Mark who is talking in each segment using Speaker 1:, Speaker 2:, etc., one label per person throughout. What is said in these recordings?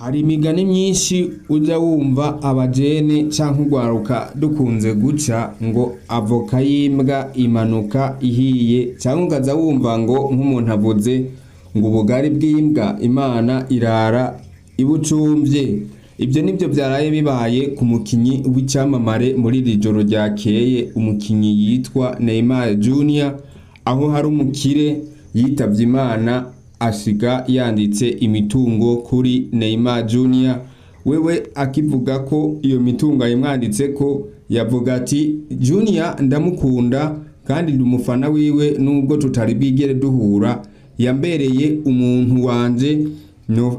Speaker 1: Hari imigani myinshi uja wumva abajene canke urwaruka dukunze guca ngo avoka y'imbwa imanuka ihiye, canke ukaza wumva ngo nk'umuntu avuze ngo ubugari bw'imbwa Imana irara ibucumvye. Ivyo nivyo vyaraye bibaye ku mukinyi w'icamamare muri iri joro ryakeye, umukinyi yitwa Neymar Junior, aho hari umukire yitavye Imana asiga yanditse imitungo kuri Neymar Junior. Wewe akivuga ko iyo mitungo ayimwanditseko, yavuga ati: "Junior ndamukunda kandi ndi umufana wiwe, nubwo tutari bwigere duhura, yambereye umuntu wanje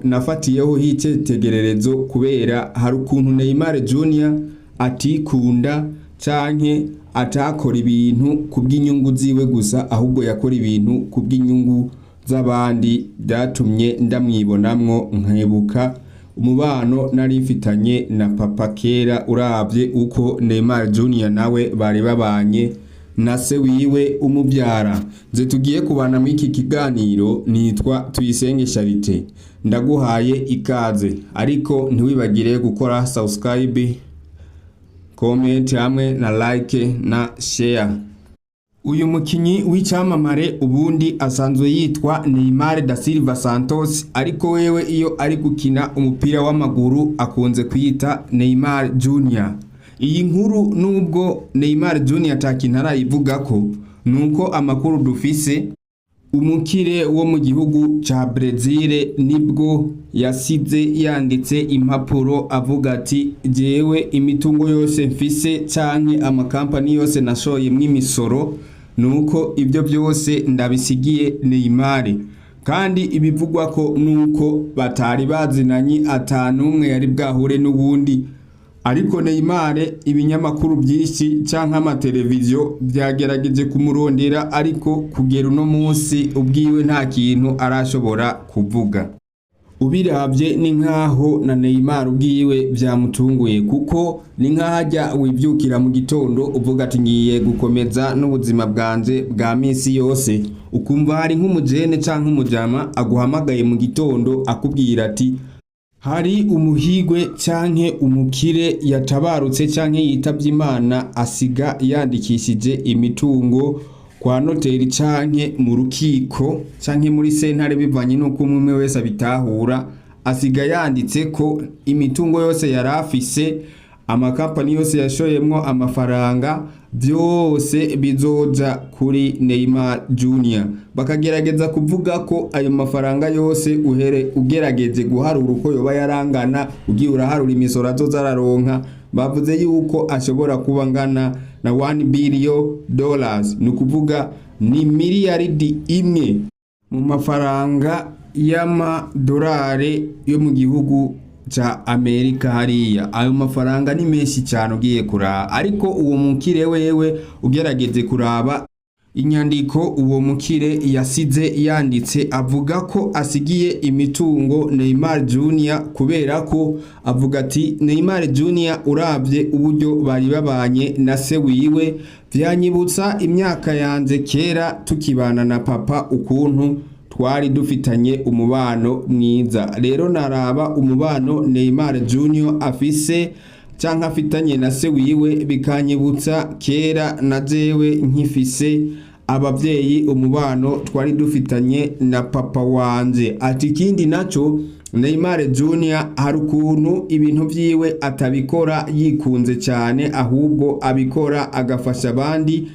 Speaker 1: nafatiyeho h'icitegererezo, kubera hari ukuntu Neymar Junior atikunda canke atakora ibintu kubw'inyungu ziwe gusa, ahubwo yakora ibintu kubw'inyungu z'abandi. Vyatumye ndamwibonamwo, nkibuka umubano nari mfitanye na papa kera, uravye uko Neymar Junior nawe bari babanye na se wiwe umuvyara." Nze tugiye kubana muri iki kiganiro nitwa Tuyisenge Charite, ndaguhaye ikaze, ariko ntiwibagire gukora subscribe, comment hamwe na like na share. Uyu mukinyi w'icamamare ubundi asanzwe yitwa Neymar da Silva Santos, ariko wewe iyo ari gukina umupira w'amaguru akunze kwiyita Neymar Junior. Iyi nkuru, nubwo Neymar Junior atakintu arayivugako, nuko amakuru dufise, umukire wo mu gihugu ca Brezil nibwo yasize yanditse impapuro avuga ati: "Jewe imitungo yose mfise canke amakampani yose nashoyemwo imisoro, nuko ibyo byose ndabisigiye Neymar." Kandi ibivugwa ko nuko batari bazinanye, atanumwe yari bwahure n'uwundi, ariko Neymar ibinyamakuru byinshi canke amateleviziyo byagerageje kumurondera, ariko kugera uno munsi ubwiwe nta kintu arashobora kuvuga. Ubiravye ni nkaho na Neymar ubwiwe vyamutunguye, kuko ni nk'ahajya wivyukira mu gitondo uvuga ati: "Ngiye gukomeza n'ubuzima bwanje bwa misi yose", ukumva hari nk'umujene canke umujama aguhamagaye mu gitondo akubwira ati: "Hari umuhigwe canke umukire yatabarutse canke yitavye Imana, asiga yandikishije imitungo kwa noteri canke mu rukiko canke muri sentare", bivanye n'uko umwe wese abitahura, asiga yanditse ko imitungo yose yari afise, amakampani yose yashoyemwo amafaranga, byose bizoja kuri Neymar Junior. Bakagerageza kuvuga ko ayo mafaranga yose, uhere ugerageje guharura uko yoba yarangana, ugiye uraharura imisoro azoza araronka, bavuze yuko ashobora kuba angana na $1 billion, ni ukuvuga ni miliyaridi 1 mu mafaranga y'amadolari yo mu gihugu ca Amerika hariya. Ayo mafaranga ni menshi cyane ugiye kuraba. Ariko uwo mukire wewe, ugerageje kuraba inyandiko uwo mukire yasize yanditse, avuga ko asigiye imitungo Neymar Junior kubera ko avuga ati: "Neymar Junior, uravye uburyo bari babanye na se wiwe, vyanyibutsa imyaka yanje kera tukibana na papa, ukuntu twari dufitanye umubano mwiza. Rero naraba umubano Neymar Junior afise canke afitanye na se wiwe, bikanyibutsa kera na jewe nkifise abavyeyi, umubano twari dufitanye na papa wanje." Ati: "Ikindi naco, Neymar Junior hari ukuntu ibintu vyiwe atabikora yikunze cyane, ahubwo abikora agafasha abandi,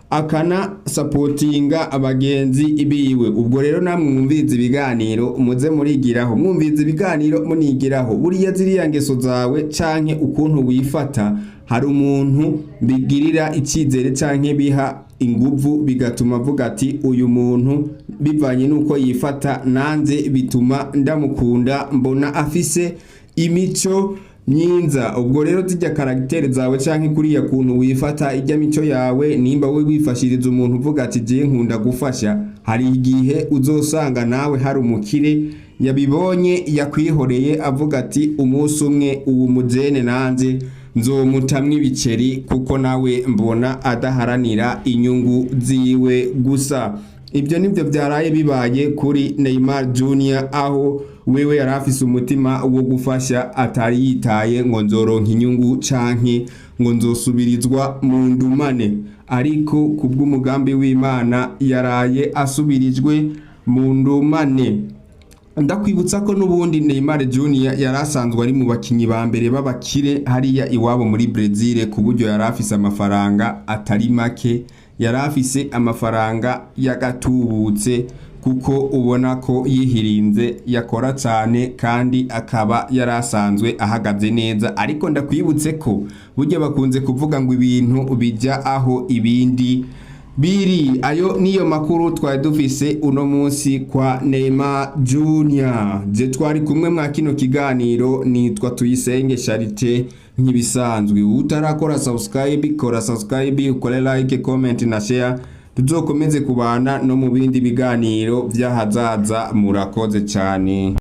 Speaker 1: akana sapotinga abagenzi biwe." Ubwo rero namwe mwumviriza ibiganiro, muze murigiraho, mwumviriza ibiganiro munigiraho. Buriya ziriya ngeso zawe canke ukuntu wifata, hari umuntu bigirira icyizere canke biha inguvu, bigatuma avuga ati: "Uyu muntu bivanye n'uko yifata, nanze bituma ndamukunda, mbona afise imico myiza." Ubwo rero zijya caractère zawe canke kuriya kuntu wifata, ijya mico yawe, nimba we wifashiriza umuntu, uvuga ati: "Je nkunda gufasha", hari igihe uzosanga nawe hari umukire yabibonye, yakwihoreye, avuga ati: "Umunsi umwe uwu mujene nanze nzomutamwo ibiceri, kuko nawe mbona adaharanira inyungu ziwe gusa." Ibyo nibyo byaraye bibaye kuri Neymar Junior, aho wewe yari afise umutima wo gufasha, atari yitaye ngo nzoronka inyungu canke ngo nzosubirizwa mu ndumane, ariko kubw'umugambi w'Imana yaraye asubirijwe mu ndumane. Ndakwibutsa ko n'ubundi Neymar Junior yari asanzwe ari mu bakinyi ba mbere b'abakire hariya iwabo muri Brazil, ku buryo yari afise amafaranga atari make, yari afise amafaranga y'agatubutse, kuko ubona ko yihirinze, yakora cyane, kandi akaba yari asanzwe ahagaze neza. Ariko ndakwibutse ko burya bakunze kuvuga ngo ibintu bijya aho ibindi biri. Ayo niyo makuru twari dufise uno munsi kwa Neymar Junior. Je twari kumwe mwa kino kiganiro nitwa Tuyisenge Charite. Nk'ibisanzwe, utarakora subscribe, kora subscribe, ukore like, comment na share, tuzokomeze kubana no mu bindi biganiro vy'ahazaza. Murakoze cyane.